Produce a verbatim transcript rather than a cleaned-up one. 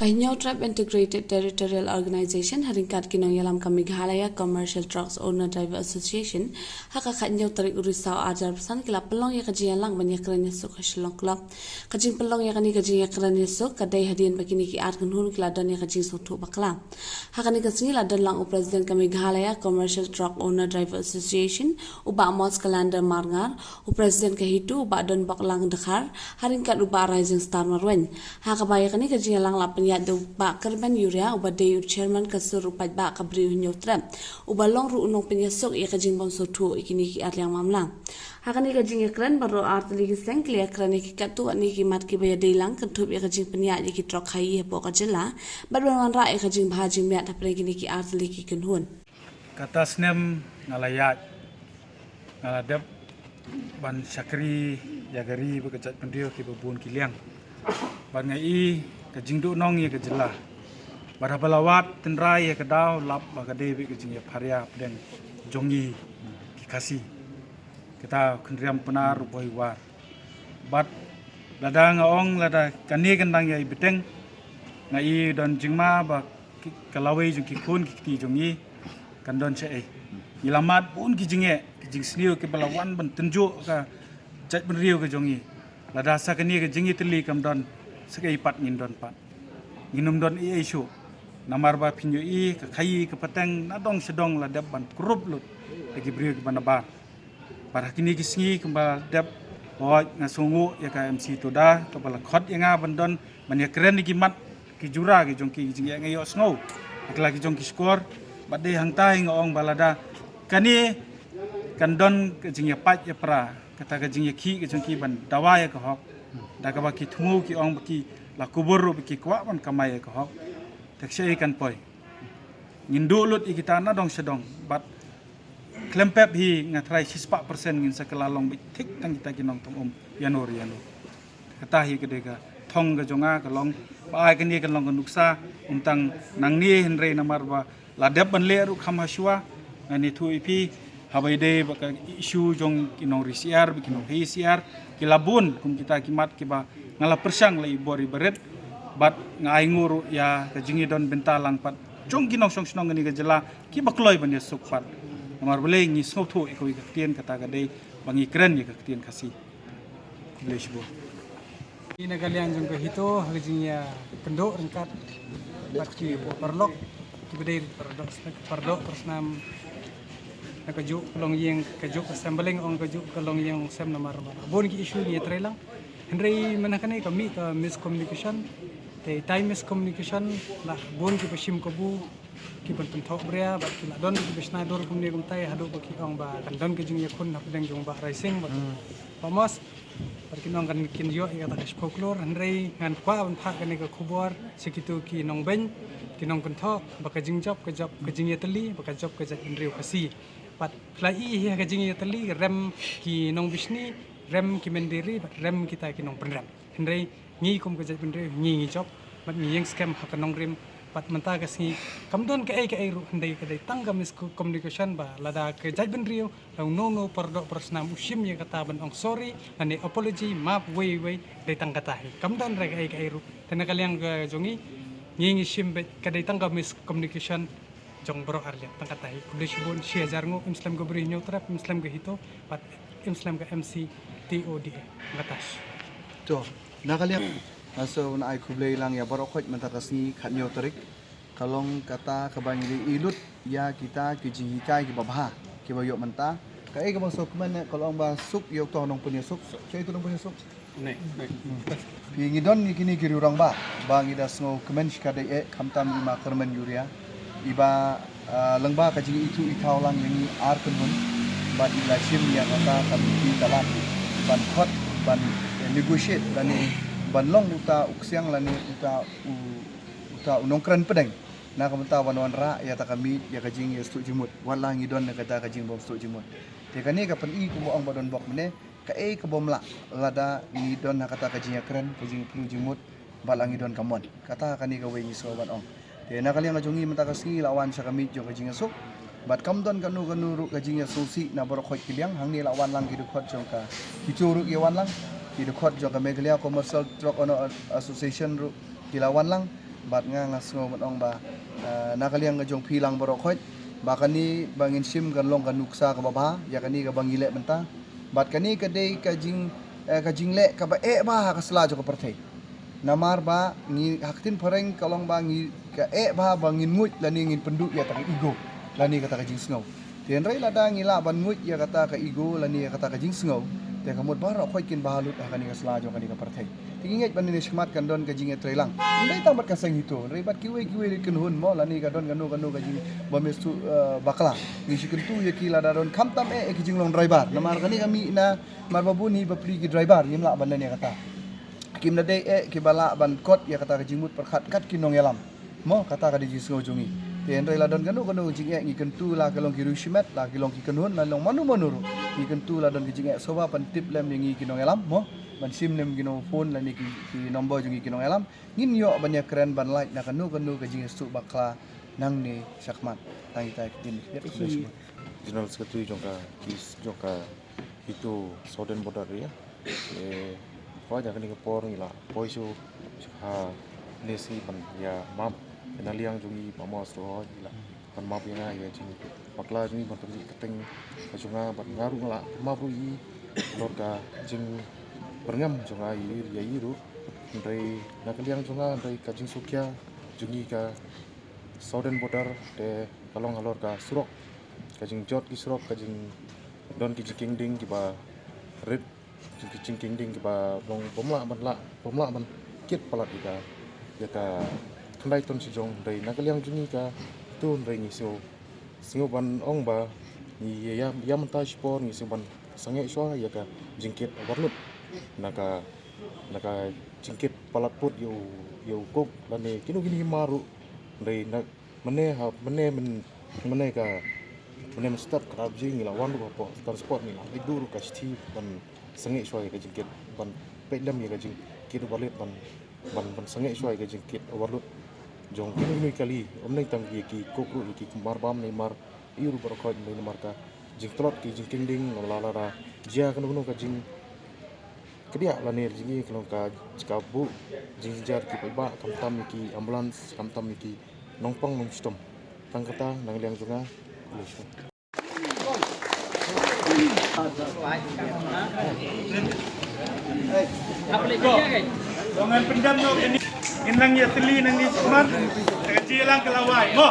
Ka Hynñiewtrep Integrated Territorial Organization ha ryngkat ki nongïalam ka Meghalaya Commercial Trucks Owner Driver Association ha ka khathynñiew tarik u Risaw ar hajar arphew san ki la pynlong ïa ka jingïalang ban ïakren ïasuk ha Shillong Club. Ka jingpynlong ïa kane ka jingïakren ïasuk ka dei hadien ba kine ki ar kynhun ki la don ïa ka jingsngewthuh bakla. Ha kane ka sngi la don lang u President ka Meghalaya Commercial Truck Owner Driver Association, u Bah Mos Kalander Marngar, u President ka HITO, u Bah Donboklang Dkhar, ha ryngkat u Bah Rising Star Marwein. Ha kaba ïa kane ka jingïalang la pynïaid da u Bah Kyrmen Uriah, uba dei u Chairman ka sur u paidbah ka Bri u Hynñiewtrep, uba long ruh u nongpynïasuk ïa ka jingbymsngewthuh ïa kine ki ar liang mamla. Ha kane ka jingïakren baroh ar tylli ki seng ki la ïakren ïa ki katto katne ki mat kiba ïadei lang kynthup ïa ka jingpynïaid ïa ki trok khaii hapoh ka jylla bad ban wanrah ïa ka jingbha jingmiat hapdeng kine ki ar tylli ki kynhun. Kata snem nga la ïaid, nga la dep ban shakri ïa ka ri bad ka jaitbynriew kiba bun ki liang. Bad nga i ka jingduhnong ïa ka jylla. Bad haba la wad tynrai ïa ka daw lap ba ka dei bad ka jingïapharia hapdeng jong ngi ki Khasi. Kata Khynriam Pnar u Bhoi War. Bad lada nga ong lada kane kan dang ïai bteng, nga i don jingma ba ki, ka lawei jong ki khun ki kti jong ngi kan don shaei. Ngi la mad bun ki jingeh, ki jingsniew kiba la wan ban tynjuh ka jaitbynriew ka jong ngi. Lada sa kane ka jingïatylli kam don, sa kaei pat ngin don pat. Ngin ym don ei ei shuh. Namar ba phin ïohi ka khaii ka pateng na dong sha dong la dep ban krup lut da ki briew kiba nabar. Bad ha kine ki sngi kumba dep ba nga sngewnguh ïa ka M C Toda kaba la khot ïa nga ban don ban ïakren ïa ki mat ki jura ki jong ki, ki jingeh, nga ïohsngew ïa ki la ki jong ki shkor. Bad dei hangta hi nga ong ba lada kane kan don ka jingïapait ïapra, kata ka jingïakhih ka jong ki ban dawa ïa ka hok, da kaba ki thmu ki ong ba ki la kubur ruh ba ki kwah ban kamai ïa ka hok. Te shaei kan poi. Ngin duh lut ïa kita na dong sha dong. Bad khlem pep hi nga tharai shispah persen ngin sa kylla long beit thik tang kita ki nongtong um ïa no re ïa no. Kata hi ka dei ka thong ka jong nga ka long ba ai kane kan long ka nuksa, ym tang nangne hynrei namar ba la dep ban leh ruh kham ha shuwa. Ngan ïathuh ïa phi haba ïadei bad ka issue jong ki nongri syiar bad ki nongri syiar, ki la bun kum kita ki mat kiba nga la pyrshang la i bor i barit. Bad nga ainguh ruh ïa ka jingïadon bynta lang pat jong ki nongshong shnong kane ka jylla kiba kloi ban ïasuk pat. Namar balei ngi sngewthuh ïa kawei ka ktien, kata ka dei ba ngi kren ïa ka ktien Khasi. Khublei shibun. Ngi na ka liang jong ka HITO ha ka jingïakynduh ryngkat bad ki paralok kiba dei paralok, paralok parsnam na kajuh ka longïing, kajuh ka sem, balei nga ong kajuh ka longïing longsem namar ba bun ki issue ngi ïatrei lang. Hynrei mynta kane ka mih ka miscommunication. Te tai miscommunication la bun kiba shim kabu, kiban pynthoh bria bad ki la don kiba shna dur kumne kumtai haduh ba ki ong ba kan don ka jingïakhun hapdeng jong Bah Rising bad Bah Mos. Bad kin ong kan kin ïoh ïa kata ka shiphew klur, hynrei ngan kwah ban phah kane ka khubor sha kito ki nongbeiñ, ki nongkynthoh, ba ka jingjop ka jop ka jingïatylli, ba ka jop ka jaitbynriew Khasi. Bad phi la i ha ka jingïatylli rem ki nongbishni, rem ki mynder ri bad rem kita ki nongpynrem. Hynrei ngi kum ka jaitbynriew ngi ngi jop bad ngi ïeng skhem ha ka nongrim. Bad mynta ka sngi kam don kaei kaei ruh, hynrei ka dei tang ka miscommunication ba lada ka jaitbynriew la uno uno pardoh parsnam u shim ïa kata ban ong sorry lane apology map wei wei, dei tang kata hi, kam don re kaei kaei ruh. Te na ka liang ka jong ngi ngi ngi shim beit ka dei tang ka miscommunication jong baroh arliang, tang kata hi. Khublei shibun, shi hajar nguh, im slem ka Bri Hynñiewtrep, im slem ka HITO bad im slem ka M C T O D A. Tang kata hi. To, na ka liang nga sngewbha ai khublei lang ïa baroh khoit mynta ka sngi khathynñiew tarik. Ka long kata kaba ngi ïa lut ïa kita ki jinghikai kiba bha kiba ïoh mynta. Kaei kaba sngewkmen ne ka long ba suk ïa uto u nongpynïasuk. Kaei uto u nongpynïasuk? Phi, ngi don ngi kine ki riew rangbah ba ngi da sngewkmen shikatdei eh, khamtam i ma Kyrmen Uriah, iba, ah, lyngba ka jingithuh ithaw lang ïa ngi ar kynhun bad i la shim ïa kata ka miti ka lad ban khot ban, eh, negotiate lane ban long uta u ksiang lane uta u, uta u nongkren pdeng na ka bynta ban wanrah ïa kata ka mih ïa ka jingïasuk jingmut. Wat la ngi don ïa kata ka jingbymsuk jingmut, te kane ka pyni kumba ong Bah Donbok mynne, kaei ka bym lah lada ngi don ha kata ka jingïakren, ka jingpynlong jingmut bad la ngi don ka mon. Kata kane kawei ngi sngewbha ban ong. Te na ka liang ka jong ngi mynta ka sngi la wan sha ka mih jong ka jingïasuk bad kam don kano kano ruh ka jingïasuk sih na baroh khoit ki liang. Hangne la wan lang ki dkhot jong ka HITO ruh ki wan lang, ki dkhot jong ka Meghalaya Commercial Truck Owner Association ruh ki la wan lang. Bad nga nga sngew ban ong ba, eh, na ka liang ka jong phi lang baroh khoit, ba kane ba ngin shim kan long ka nuksa kaba bha ïa kane kaba ngi leh mynta. Bad kane ka dei ka jing, eh, ka jingleh kaba eh bha ha ka sla jong ka pyrthei. Namar ba ngi ha ka ktien phareng ka long ba ngi ka eh bha ba ngin nguid lane ngin pynduh ïa kata ka ego lane kata ka jingsngew. Te hynrei lada ngi lah ban nguid ïa kata ka ego lane ïa kata ka jingsngew, te ka mut baroh khoit kin bha lut ha kane ka sla jong kane ka pyrthei. Te ngi ngeit ba nane shakhmat kan don ka jingïatreilang. Ym dei tang bad ka seng HITO, hynrei bad kiwei kiwei ruh ki kynhun mo, lane ka don kano kano ka jingbymsuh, eh, bakla. Ngi shu kyntu ïa ki lada don khamtam eh ïa ki jinglong driver. Namar kane ka mih na, namar ba bun hi bapli ki driver ngim lah ban len ïa kata. Kim da dei eh kiba lah ban kot ïa kata ka jingmut pyrkhat kat ki nongïalam. Mo, kata ka dei jingsngew jong ngi. Te hynrei la don kano kano jingeh ngi kyntu, la ki long ki riewshimet, la ki long ki kynhun, la long mano mano ruh. Ngi kyntu la don ki jingeh, sngewbha pyntip lem ïa ngi ki nongïalam, mo. Ban shim lem ki nong phone lane ki, ki number jong ngi ki nongïalam. Ngin ïoh ban ïakren ban lait na kano kano ka jingïasyllok bakla nangne shakhmat. Tang ita ki din. General Secretary jong ka, ki jong ka HITO Southern Border Area. Te, poi da kane ka por ngi la poi shuh sha ha N S C ban ïa map. Na liang jong ngi ba mo shuh ngi la ban map ïa nga ïa jingbakla jong ngi ban pynmih kyrteng ka jong nga bad nga ruh nga la map ruh ïa i halor ka jingpyrngem jong nga ïa i ruh. Hynrei na ka liang jong nga hynrei ka jingsngewkhia jong ngi ka Southern Border te ka long halor ka surok, ka jingjot ki surok, ka jingdon ki jingkieng ding kiba rit, ki jingkieng ding kiba long bym lah ban lah, bym lah ban kit palat ïa ka, ïa ka khyndai ton shijong. Hynrei na ka liang jong ngi ka HITO hynrei ngi sngew, sngew ban ong ba ngi ïa, ïa mynta shipor ngi sngew ban sangeh shuwa ïa ka jingkit overload na ka, na ka jingkit palat put ïa u, ïa u coke lane kino kino ki mar ruh. Hynrei na mynne ha, mynne myn, mynne ka, mynne mynstep ka arphew baje ngi la wan ruh hapoh transport ngi la leit duh ruh ka shithi ban sangeh shuwa ïa ka jingkit, ban peit lem ïa ka jingkit overload, ban, ban, ban sangeh shuwa ïa ka jingkit overload jong kino kino ki kali, ym dei tang ïa ki coke ruh, ïa ki mar bam ne mar aiu ruh baroh khoit, ym dei namar ka jingtlot ki jingkieng ding, la la la jia kano kano ka jing kdiah lane jingïa ka long ka jaka buh jingjynjar ki paidbah, khamtam ïa ki ambulance, khamtam ïa ki nongpang nongshitom. Tang kata na ka liang jong nga. Ngan pyndam noh kane. Ngin nang ïatylli nangne shakhmat. Ka jingïalang ka la wai mo.